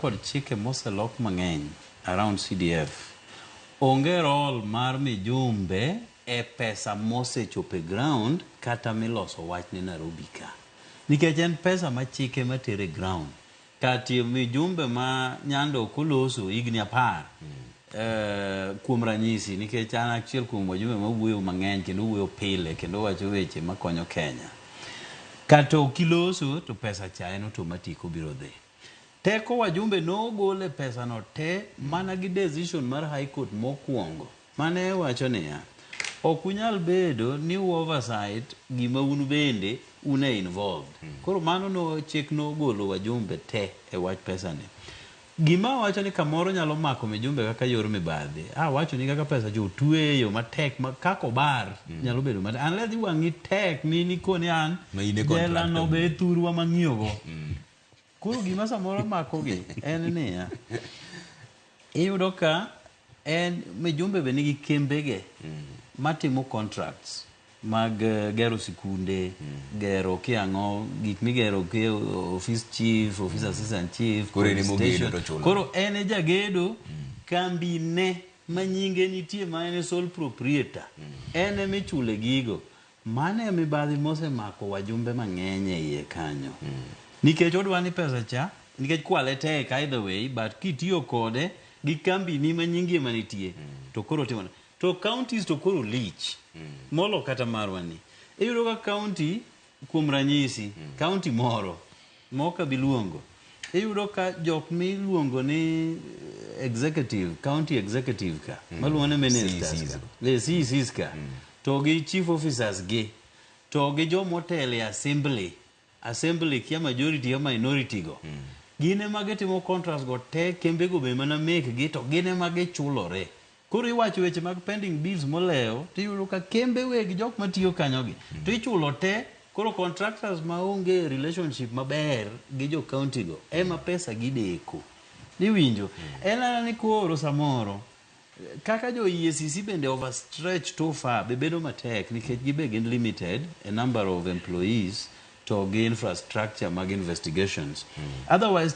kod chike moselok mang'eny around CDF, onge role mar mijumbe e pesa mosechopo e ground kata miloso wachne Nairobi ka. Nikech en pesa ma chike matere ground. Kati mijumbe ma nyando ok oloso higni 10. Kuom ranyisi, nikech an achiel kuom wajumbe mawuoyo mang'eny kendo wuoyo pile kendo wacho weche makonyo Kenya. Kata ok iloso to pesa cha en automatic obiro dhi. Teko wajumbe nogol e pesa no te mana gi decision mar High Court mokwongo mane wacho niya, ok unyal bedo ni u oversight gima un bende un e involved. Koro mano no chik nogolo wajumbe te e wach pesa ni. Gima wacho ni kamoro nyalo mako mijumbe kaka yor mibadhi. Awacho ni kaka pesa jo otweyo matek ma kaka obar nyalo bedo matek. Unless wang'i tek mi nikoni an Ma in e jela no contractor. be thurwa mang'iyogo. Koro gima samoro makogi en niya, iyudo ka en mijumbe be nigi kembege matimo contracts mag gero sikunde, gero kiang'o, gik migero ki office chief, office assistant chief, Koro en police ema ogedo station. to chulo. Koro en e jagedo, kambine ma nyinge nitie ma en e sole proprietor, en emichule gigo. Mano e mibadhi mosemako wajumbe mang'eny e iye kanyo. Nikech odwa ni pesa cha, nikech kwale tek either way, but kitiyo kode gi kambini ma nyingi ema nitie, to koro timo. To counties to koro lich. Molo kata marwa ni. Iyudo ka county, kuom ranyisi, county moro, mok abi luongo, iyudo ka jok miluongo ni executive, county executive ka, maluongo ni ministers CECs ka, CECs ka, to gi chief officers gi, to gi jomotelo e assembly, assembly kia majority kia minority go, gin ema gitimo contracts go te, kembego be mana mekgi to gin ema gichulore. Koro iwacho weche mag pending bills molewo, tiyudo ka kembe weg jok matiyo kanyogi, to ichulo te. Koro contractors maonge relationship maber gi jo county go ema pesa gideko. Iwinjo? En mana ni koro samoro kaka jo EACC bende overstretch too far be bedo matek nikech gibe gin limited a number of employees to gi infrastructure mag investigations. Otherwise